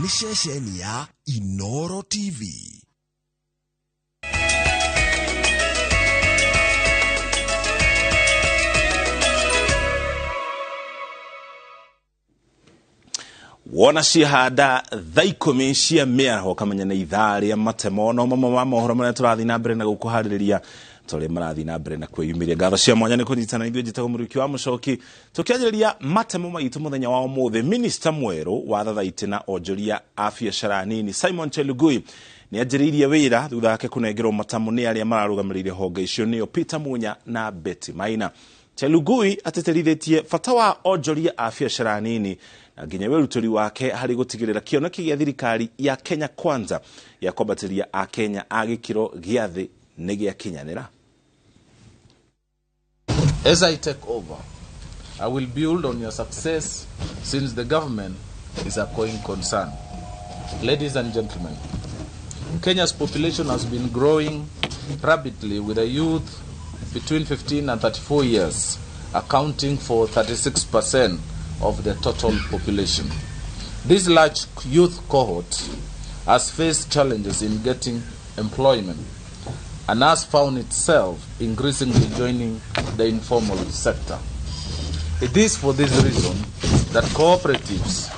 Nĩ ceceni ya Inoro TV. Wona ciahanda thaa 10 cia mĩaraho, kamenya nĩ ithaa rĩa matemo. No mamwe ma mohoro marĩa tũrathiĩ na mbere na gũkũharĩrĩria tũrĩa marathiĩ na mbere na kwĩyumĩria. Ngatho cia mwanya nĩ kũnyitana ithuĩ. Njĩtagwo Mũrĩki wa Mũcoki. Tũkĩanjĩrĩria matemo maitũ mũthenya wa ũmũthĩ, minista mwerũ wa thathaitĩ na onjoria a biacara nini Simon Chelugui nĩ anjĩrĩirie wĩra thutha wake kũnengerwo matamu nĩ arĩa mararũgamĩrĩire honge icio, nĩo Peter Munya na Betty Maina. Chelugui atĩtĩrithĩtie bata wa onjoria a biacara nini na nginya wĩrutĩri wake harĩ gũtigĩrĩra kĩoneki gĩa thirikari ya Kenya Kwanza gĩa kwambatĩria akenya a gĩkĩro gĩa thĩ nĩ gĩakinyanĩra. As I take over, I will build on your success since the government is a going concern. Ladies and gentlemen, Kenya's population has been growing rapidly, with a youth between 15 and 34 years accounting for 36% of the total population. This large youth cohort has faced challenges in getting employment and has found itself increasingly joining the informal sector. It is for this reason that cooperatives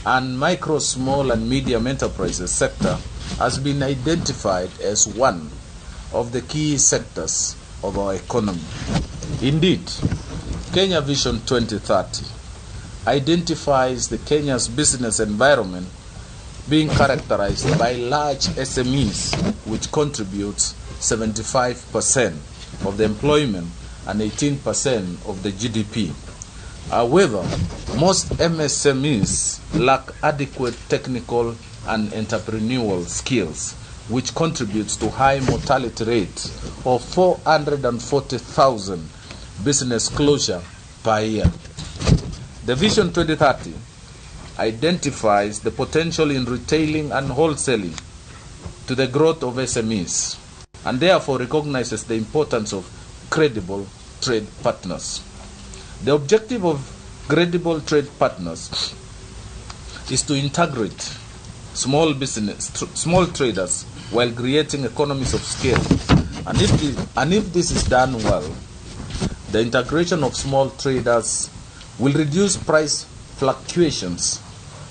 and micro, small, and medium enterprises sector has been identified as one of the key sectors of our economy. Indeed, Kenya Vision 2030 identifies the Kenya's business environment being characterized by large SMEs, which contributes 75% of the employment and 18% of the GDP. However, most MSMEs lack adequate technical and entrepreneurial skills, which contributes to high mortality rate of 440,000 business closure per year. The Vision 2030 identifies the potential in retailing and wholesaling to the growth of SMEs and therefore recognizes the importance of credible trade partners. The objective of credible trade partners is to integrate small business, small traders while creating economies of scale. And if this is done well, the integration of small traders will reduce price fluctuations,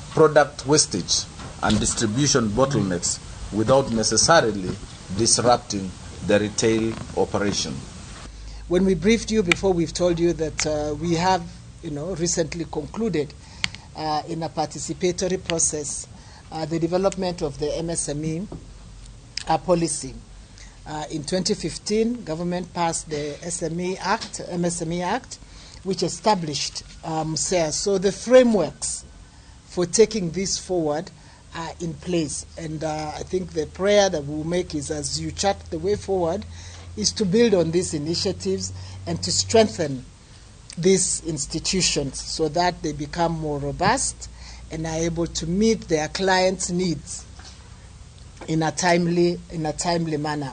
product wastage, and distribution bottlenecks without necessarily disrupting the retail operation. When we briefed you before, we've told you that we have recently concluded in a participatory process the development of the MSME policy. In 2015, government passed the SME Act, MSME Act, which established MUSEA. So the frameworks for taking this forward are in place. And I think the prayer that we'll make is, as you chart the way forward, is to build on these initiatives and to strengthen these institutions so that they become more robust and are able to meet their clients' needs in a timely manner.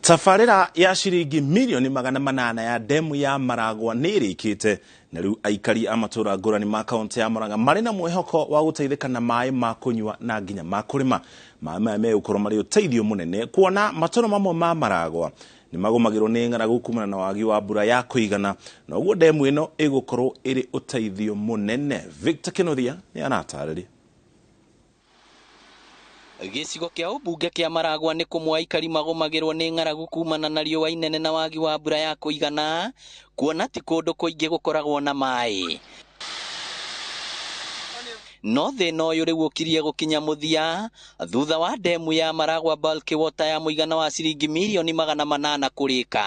Tabarĩra ya ciringi mirioni 800 ya ndemu ya Maragwa nĩ ĩrĩkĩte, na rĩu aikari a matũra ngũrani ma kaũntĩ ya Murang'a marĩ na mwĩhoko wa gũteithĩka na maĩ ma kũnyua na nginya ma kũrĩma. Maĩ maya megũkorwo marĩ ũteithio mũnene kuona matũra mamwe ma Maragwa nĩ magũmagĩrwo nĩ ng'aragu kumana na wagi wa mbura ya kũigana, na ũguo ndemu ĩno ĩgũkorwo ĩrĩ ũteithio mũnene. Victor Kĩnuthia nĩ aratarĩria. Gĩcigo kĩa ũmbunge kĩa Maragwa nĩ kũmwe aikari magũmagĩrwo nĩ ng'aragu kumana na riũa inene na wagi wa mbura ya kũigana, kuona ti kũndũ kũingĩ gũkoragwo na maĩ. No thĩna ũyũ rĩu ũkirie gũkinya mũthia thutha wa ndemu ya Maragwa Bulk Water ya mũigana wa ciringi mirioni 800 kũrĩka.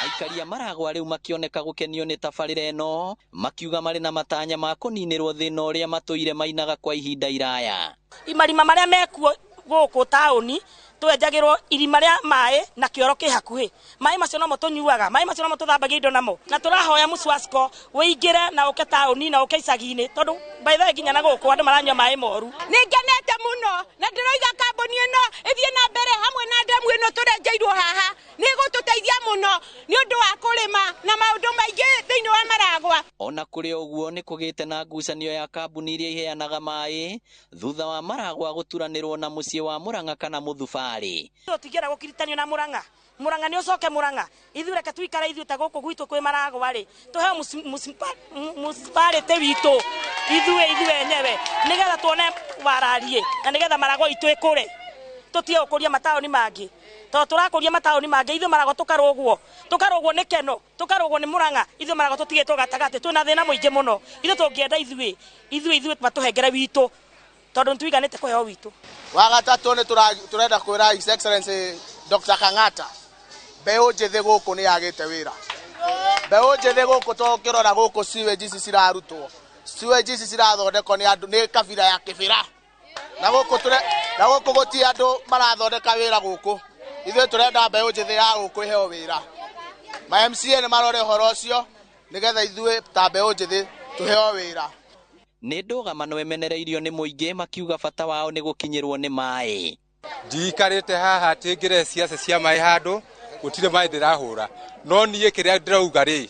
Aikari a Maragwa rĩu makĩoneka gũkenio nĩ tabarĩra ĩno, makiuga marĩ na matanya ma kũninĩrwo thĩna ũrĩa matũire mainaga kwa ihinda iraya. Marima marĩa mekuo gũkũ taũni twenjagĩrwo irima rĩa maĩ na kĩoro kĩ hakuhĩ. Maĩ macio nomo tũnyuaga, maĩ macio nomo tũthambagia indo namo, na tũrahoya Muswasco wĩingĩre na ũke taũni na ũke icagi-inĩ, tondũ by the way nginya na gũkũ andũ maranyua maĩ moru. Nĩ ngenete mũno na ndĩroiga kambuni ĩno ĩthiĩ na mbere hamwe na ndemu ĩno tũrenjeirwo haha. Nĩ ĩgũtũteithia mũno nĩ ũndũ wa kũrĩma na maũndũ maingĩ thĩinĩ wa Maragwa. Ona kũrĩ ũguo nĩ kũgĩte na ngucanio ya kambuni iria iheanaga maĩ thutha wa Maragwa gũturanĩrwo na mũciĩ wa Murang'a kana Mũthubarĩ. Tũtingĩenda gũkiritanio na Murang'a. Murang'a nĩ ũcoke Murang'a. Ithuĩ reke tuikare ithuĩ ta gũkũ gwitũ kwĩ Maragwa rĩ, tũheo municipality witũ ithuĩ enyewe nĩgetha tuone wararie na nĩgetha Maragwa itũ ĩkũre. Tũtige gũkũria mataũni mangĩ, tondũ tũrakũria mataũni mangĩ ithuĩ Maragwa tũkarũgwo nĩ Keno, tũkarũgwo nĩ Murang'a, ithuĩ Maragwa tũtigĩtwo gatagatĩ, twĩna thĩna mũingĩ mũno. Ithuĩ tũngĩenda ithuĩ matũhengere witũ, tondũ nĩtũiganĩte kũheo witũ. Wa gatatũ nĩ tũrenda kwĩra His Excellency Dr. Kang'ata, mbeũ njĩthĩ gũkũ nĩ yagĩte wĩra. Mbeũ njĩthĩ gũkũ tũkĩrora gũkũ sewage ici cirarutwo, sewage ici cirathondekwo nĩ andũ, nĩ kabira ya Kĩbĩra. Na gũkũ gũtirĩ andũ marathondeka wĩra gũkũ. Ithuĩ tũrenda mbeũ njĩthĩ ya gũkũ ĩheo wĩra. Ma MCA nĩ marore ũhoro ũcio nĩgetha ithuĩ ta mbeũ njĩthĩ tũheo wĩra. Nĩ ndũgamano ĩmenereirio nĩ mũingĩ makiuga bata wao nĩ gũkinyĩrwo nĩ maĩ. Ndiikarĩte haha atĩ ngĩrehe ciaca cia maĩ handũ gũtirĩ maĩ ndĩrahũra, no niĩ kĩrĩa ndĩrauga rĩ,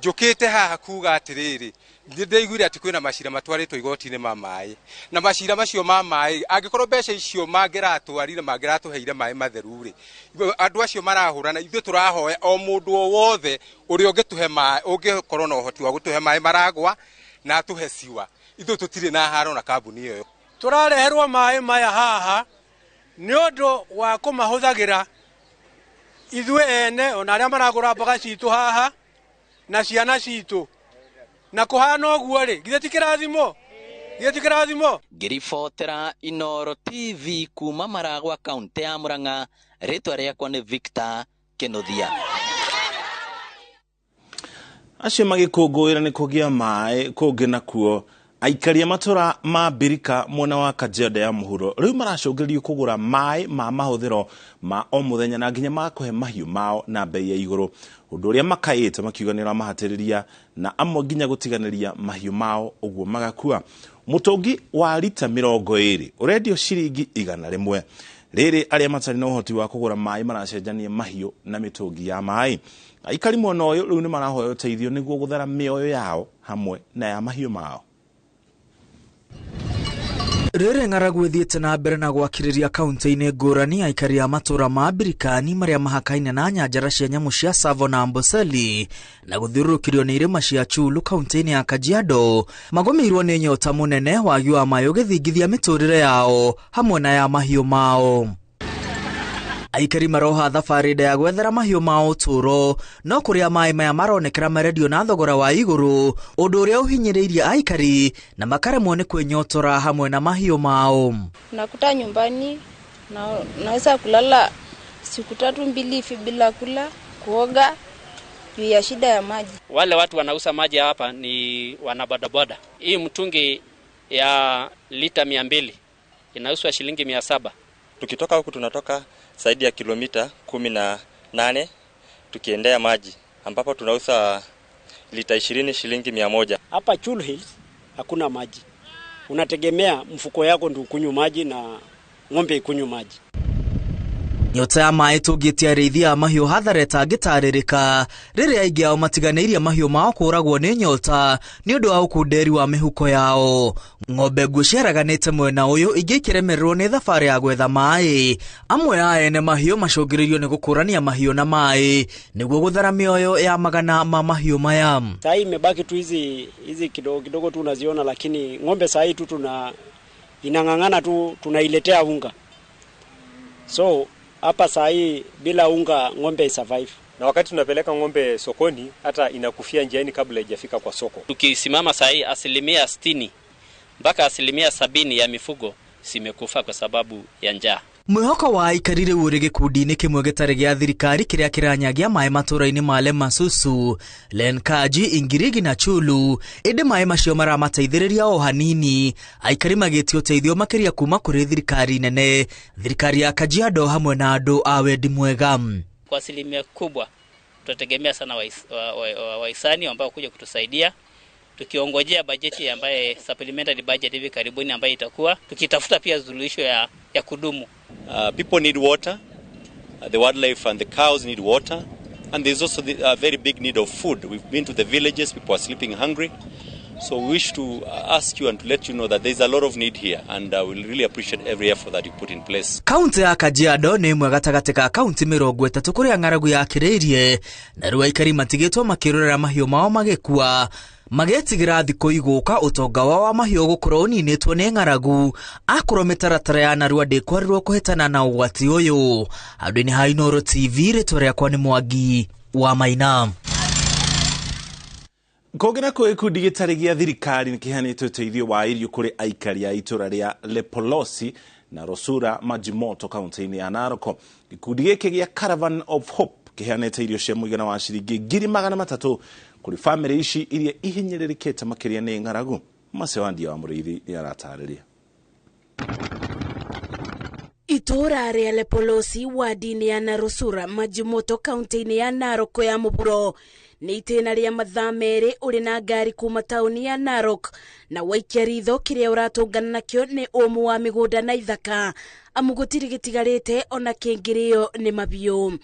njũkĩte haha kuga atĩrĩrĩ, nĩ ndĩiguire atĩ kwĩna macira matwarĩtwo igoti-inĩ ma maĩ, na macira macio ma maĩ angĩkorwo mbeca icio mangĩratwarire mangĩratũheire maĩ matheru rĩ, andũ acio marahũrana, ithuĩ tũrahoya o mũndũ o wothe ũrĩa ũngĩtũhe maĩ, ũngĩkorwo na ũhoti wa gũtũhe maĩ Maragwa na atũhe ciwa, ithuĩ tũtirĩ na haro na kambuni ĩyo. Tũrareherwo maĩ maya haha nĩ ũndũ wa kũmahũthagĩra ithuĩ ene ona arĩa maragũra mboga citũ haha na ciana citũ, na kũhana ũguo rĩ, githĩ ti kĩrathimo? Githĩ ti kĩrathimo? Ngĩribotera Inooro TV kuma Maragwa kaunti ya Murang'a, rĩtwa rĩakwa nĩ Victor Kĩnuthia. Acio magĩkũngũĩra nĩ kũgĩa maĩ kũngĩ nakuo aikari a matũra ma Mbirika mwena wa Kajiado ya mũhuro rĩu maracũngĩrĩrio kũgũra maĩ ma mahũthĩro ma o mũthenya na nginya ma kũhe mahiũ mao na bei ya igũrũ, ũndũ ũrĩa makaĩte makiuga nĩ ũramahatĩrĩria na amwe nginya gũtiganĩria mahiũ mao ũguo magakua. Mũtũngi wa rita 20 ũrendio ciringi 100. Rĩrĩ arĩa matarĩ na ũhoti wa kũgũra maĩ maracenjania mahiũ na mĩtũngi ya maĩ. Aikari mwena ũyũ rĩu nĩ marahoya ũteithio nĩguo gũthara mĩoyo yao hamwe na ya mahiũ mao. Rĩrĩ ng'aragu ĩthiĩte na mbere na gwakĩrĩria kaunti-inĩ ngũrani, aikari a matũra ma Mbirikani marĩa mahakaine na nyanjara cia nyamũ cia Tsavo na Amboseli na gũthiũrũrũkĩrio nĩ irĩma cia Chulu kaunti-inĩ ya Kajiado magũmĩirwo nĩ nyota mũnene, wagi wa maĩ ũgĩthingithia mĩtũrĩre yao hamwe na ya mahiũ mao. Aikari maroha thabarĩ nda ya gwethera mahiũ mao ũtũũro, no kũrĩa maĩ maya maronekera marendio na thogora wa igũrũ, ũndũ ũrĩa ũhinyĩrĩirie aikari na makaremwo nĩ kwĩnyotora hamwe na mahiũ mao. Nakuta nyumbani na naweza kulala siku 3-2 hivi bila kula, kuoga juu ya shida ya maji. Wale watu wanauza maji hapa ni wanabodaboda. Hii mtungi ya lita 200 inauzwa shilingi 700. Tukitoka huku tunatoka zaidi ya kilomita 18 tukiendea maji, ambapo tunauza lita 20 shilingi 100. Hapa Chulu Hills hakuna maji. Unategemea mfuko yako ndio ukunywe maji na ng'ombe ikunywe maji. Nyota ya maĩ tũngĩtia arĩithia a mahiũ hathara ĩtangĩtarĩrĩka rĩrĩa aingĩ ao matiganĩirie mahiũ mao kũragwo nĩ nyota nĩ ũndũ wa ũkunderi wa mĩhuko yao. Ng'ombe nguo ciaraganĩte mwena ũyũ ingĩ ikĩremererwo nĩ thabarĩ ya gwetha maĩ. Amwe a ene mahiũ macũngĩrĩirio nĩ gũkũrania mahiũ na maĩ nĩguo gũthara mĩoyo ya magana ma mahiũ maya. Saa hii imebaki tu hizi kidogo kidogo tu unaziona, lakini ng'ombe saa hii tu tuna inang'ang'ana tu, tunailetea unga. So hapa saa hii bila unga ng'ombe survive. Na wakati tunapeleka ng'ombe sokoni hata inakufia njiani kabla haijafika kwa soko. Tukisimama saa hii 60% mpaka 70% ya mifugo simekufa kwa sababu ya njaa. Mwĩhoko wa aikari rĩu ũrĩ gĩkundi-inĩ kĩmwe gĩtarĩ gĩa thirikari kĩrĩa kĩranyagia maĩ matũra-inĩ ma Lemasusu, Lenkaji, Ingirigi na Chulu, ĩndĩ maĩ macio maramateithĩrĩria o hanini, aikari magĩtio ũteithio makĩria kuma kũrĩ thirikari nene, thirikari ya Kajiado hamwe na andũ a wendi mwega. Kwa asilimia kubwa tutategemea sana wahisani ambao kuja kutusaidia, tukiongojea bajeti ambaye supplementary budget hivi karibuni ambayo itakuwa, tukitafuta pia suluhisho ya kudumu. People need water, the wildlife and the cows need water, And there's also a very big need of food. We've been to the villages, people are sleeping hungry. So we wish to ask you and to let you know that there's a lot of need here, and we'll really appreciate every effort that you put in place. Kaunti ya Kajiado nĩ ĩmwe gatagatĩ ka kaunti 30 kũrĩa ng'aragu yakĩrĩirie na rĩu aikari matigĩtwo makĩrorera mahiũ mao magĩkua magetigĩra thikũ igũka ũtonga wao wa mahiũ gũkorwo ũninĩtwo nĩ ng'aragu akorwo mĩtaratara ya narua ndĩkwarirwo kũhĩtana na ũgwati ũyũ. Handũ-inĩ ha Inooro TV, rĩtwa rĩakwa nĩ Mwangi wa Maina. Kũngĩ na kũ gĩkundi gĩtarĩ gĩa thirikari nĩ kĩheanĩte ũteithio wa irio kũrĩ aikari a itũra rĩa Lepolosi na Rosura Majimoto kaunti-inĩ ya Narok. Gĩkundi gĩkĩ gĩa Caravan of Hope kĩheanĩte irio cia mũigana wa ciringi 300,000 kũrĩ bamĩrĩ ici iria ihinyĩrĩrĩkĩte makĩria nĩ ng'aragu. Macewandia wa Mũrĩithi nĩ aratarĩria. Itũra rĩa Lepolosi wadi-inĩ ya Narosura Majimoto kaunti-inĩ ya Narok ya mũhuro nĩ itĩna rĩa mathaa 2 ũrĩ na ngari kuma taũni ya Narok na waikia ritho kĩrĩa ũratũngana nakĩo nĩ ũmũ wa mĩgũnda na ithaka amu gũtirĩ gĩtigarĩte ona kĩngĩrĩo nĩ mabiũ.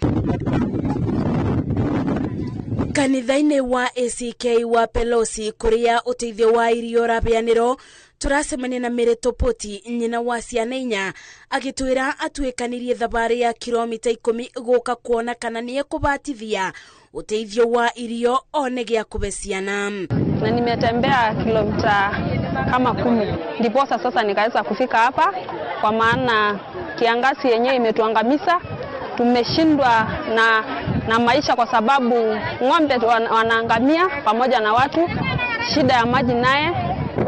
Kanitha-inĩ wa ACK wa Pelosi kũrĩa ũteithio wa irio ũraheanĩrwo tũracemania na Mary Topoti nyina wa ciana 4 agĩtwĩra atuĩkanirie thabarĩ ya kilomita 10 gũka kuona kana nĩ ekũbatithia ũteithio wa irio one gĩa kũbe ciana. Na nimetembea kilomita kama 10 ndiposa sasa nikaweza kufika hapa, kwa maana kiangazi yenyewe imetuangamiza. Tumeshindwa na maisha kwa sababu ng'ombe wanaangamia pamoja na watu, shida ya maji naye.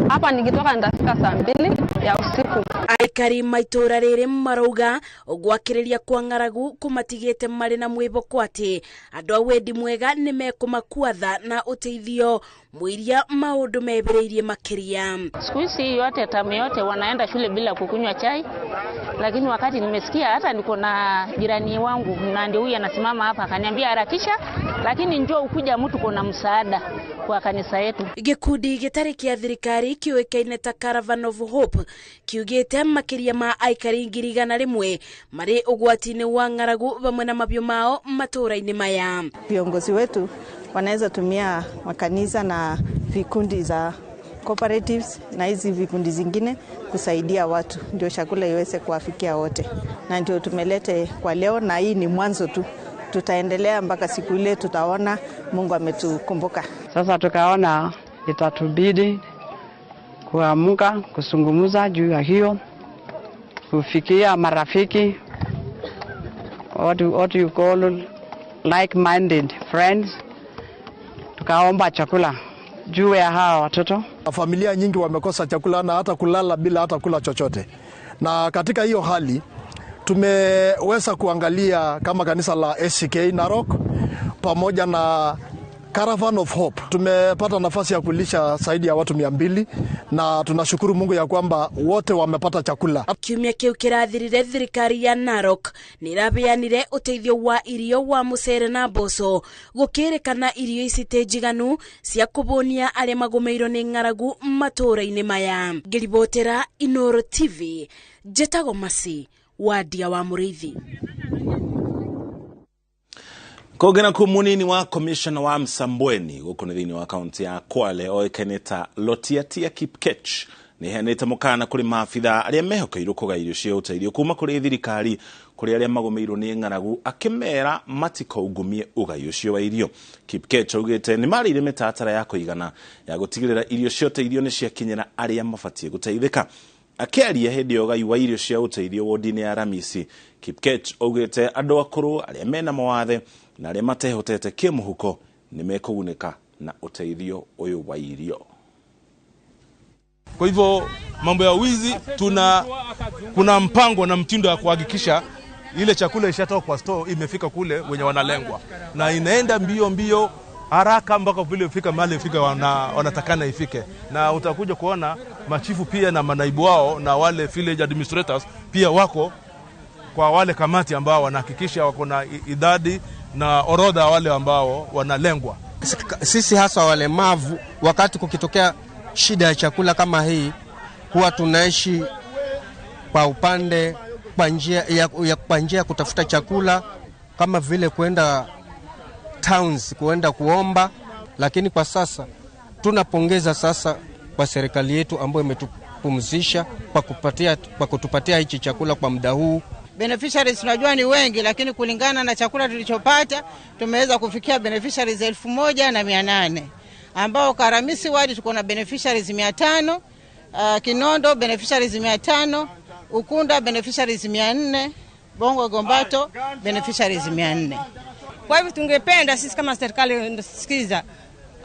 Hapa nikitoka nitafika saa 2 ya usiku. Aikari maitura rĩrĩ marauga gwakĩrĩria kwa ng'aragu kũmatigĩte marĩ na mwĩhoko atĩ andũ a wendi mwega nĩ mekũmakuatha na ũteithio mũiria maũndũ mebĩrĩirie makĩria. Siku hizi yote tamu yote wanaenda shule bila kukunywa chai, lakini wakati nimesikia hata niko na jirani wangu na ndio huyu anasimama hapa akaniambia harakisha, lakini njoo ukuja mtu kuna msaada kwa kanisa yetu. Gĩkundi gĩtarĩ kĩa thirikari kĩũĩkaine ta Caravan of Hope kiugĩte makĩria ma aikari 100,000 marĩ ũgwati-inĩ wa ng'aragu vamwe na mabiũ mao matũũra-inĩ maya. Viongozi wetu wanaweza tumia makanisa na vikundi za cooperatives na hizi vikundi zingine kusaidia watu ndio chakula iweze kuwafikia wote, na ndio tumelete kwa leo, na hii ni mwanzo tu. Tutaendelea mpaka siku ile tutaona Mungu ametukumbuka. Sasa tukaona itatubidi kuamka kuzungumza juu ya hiyo, kufikia marafiki, what you call like-minded friends, tukaomba chakula juu ya hawa watoto. Familia nyingi wamekosa chakula na hata kulala bila hata kula chochote. Na katika hiyo hali tumeweza kuangalia kama kanisa la ACK Narok pamoja na Caravan of Hope. Tumepata nafasi ya kulisha zaidi ya watu 200 na tunashukuru Mungu ya kwamba wote wamepata chakula. Kiumia kiu kirathirire thirikari ya Narok nirabeanire uteithio wa irio wa mucere na mboco gukirikana irio ici ti njiganu cia kubunia aria magumiirwo ni ng'aragu matura-ini maya. Ngiribotera Inooro TV, njĩtagwo Masi Wadia wa Mũrĩithi. Kũngĩ na munini wa commissioner wa Msambweni gũkũ nĩ thĩinĩ wa kaunti ya Kwale oĩkaine ta Lotiatia Kipkech nĩheanĩte mũkana kũrĩ maabitha arĩa mehokeirwo kũgaya irio cia ũteithio kuma kũrĩ thirikari kũrĩ arĩa magũmĩirwo nĩ ng'aragu akĩmera matikaungumie ũgai ũcio wa irio. Kipkech augĩte nĩ marĩire mĩtaratara ya kũigana ya gũtigĩrĩra irio cia ũteithio nĩ ciakinyĩra arĩa mabatiĩ gũteithĩka. Akĩaria hĩndĩ ya ũgai wa irio cia ũteithio wodi-inĩ ya Ramisi, Kipkech augĩte andũ akũrũ arĩa mena mawathe na arĩa matehotete kĩmũhuko nĩ mekũgunĩka na ũteithio ũyũ wa irio. Kwa hivyo mambo ya wizi, kuna mpango na mtindo wa kuhakikisha ile chakula ishatoka kwa store imefika kule wenye wanalengwa, na inaenda mbio mbio haraka mpaka vile ifika mahali ifika wanatakana ifike. Na utakuja kuona machifu pia na manaibu wao na wale village administrators pia wako kwa wale kamati ambao wanahakikisha wako na idadi na orodha wale ambao wanalengwa. Sisi hasa walemavu, wakati kukitokea shida ya chakula kama hii, huwa tunaishi kwa upande kwa njia ya kutafuta chakula, kama vile kwenda towns kuenda kuomba, lakini kwa sasa tunapongeza sasa kwa serikali yetu ambayo imetupumzisha kwa kutupatia hichi chakula kwa muda huu. Beneficiaries tunajua ni wengi, lakini kulingana na chakula tulichopata tumeweza kufikia beneficiaries 1800, ambao Karamisi wadi tuko na beneficiaries 500, Kinondo beneficiaries 500, Ukunda beneficiaries 400, Bongo Gombato beneficiaries 400. Kwa hivyo tungependa sisi kama serikali sikiza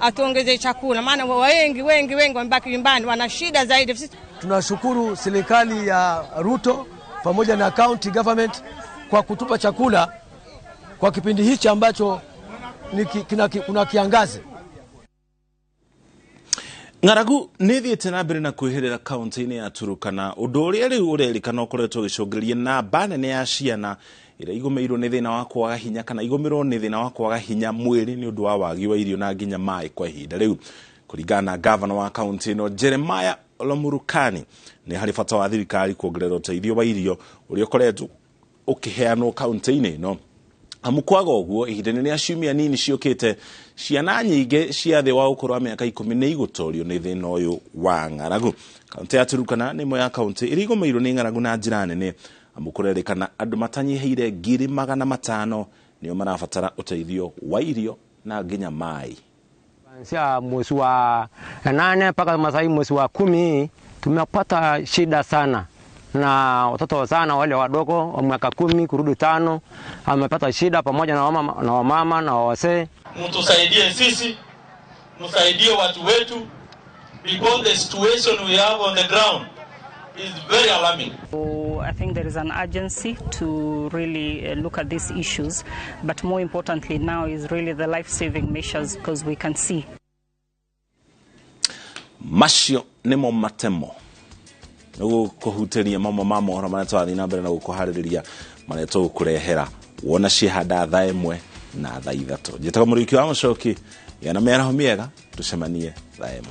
atuongeze chakula, maana wengi wengi wengi wamebaki nyumbani wana shida zaidi. Sisi tunashukuru serikali ya Ruto pamoja na county government kwa kutupa chakula kwa kipindi hichi ambacho kuna kiangazi. Ng'aragu nĩ ĩthiĩte na mbere na kwĩhĩrĩra kaunti-inĩ ya Turukana, ũndũ ũrĩa rĩu ũrerĩkana ũkoretwo ũgĩcũngĩrĩria namba nene ya ciana iria igũmĩirwo nĩ thĩna wa kwaga hinya kana igũmĩrwo nĩ thĩna wa kwaga hinya mwĩrĩ nĩ ũndũ wa wagi wa irio na nginya maĩ kwa ihinda rĩu. Kũringana na gavana wa kaunti ĩno Jeremiah Lomurukani, nĩ harĩ bata wa thirikari kuongerera ũteithio wa irio ũrĩa ũkoretwo ũkĩheanwo kaunti-inĩ ĩno, amu kwaga ũguo ihinda-inĩ rĩa ciumia nini ciũkĩte ciana nyingĩ cia thĩ wa ũkũrũ wa mĩaka 10 nĩ igũtorio nĩ thĩna ũyũ wa ng'aragu. Kaunti ya Turukana nĩ ĩmwe ya kaunti iria igũmĩirwo nĩ ng'aragu na njĩra nene, amu kũrerĩkana andũ matanyihĩire 500,000 nĩo marabatara ũteithio wa irio na nginya maĩ. Kuanzia mwezi wa 8 mpaka masai mwezi wa 10 tumepata shida sana, na watoto sana wale wadogo wa miaka 10 kurudi 5 amepata shida, pamoja na wamama na wazee. Mtusaidie sisi, msaidie watu wetu, because the situation we have on the ground is very alarming. So I think there is an urgency to really look at these issues, but more importantly now is really the life-saving measures, because we can see. Macio nĩmo matemo nĩgũkũhutĩria mamwe ma mohoro marĩa tũrathiĩ na mbere na gũkũharĩrĩria marĩa tũgũkũrehera wona ciĩhanda thaa 1 na thaa 3. Njĩtagwo Mũrĩki wa Mũcoki, gĩa na mĩaraho mĩega, tũcemanie thaa 1.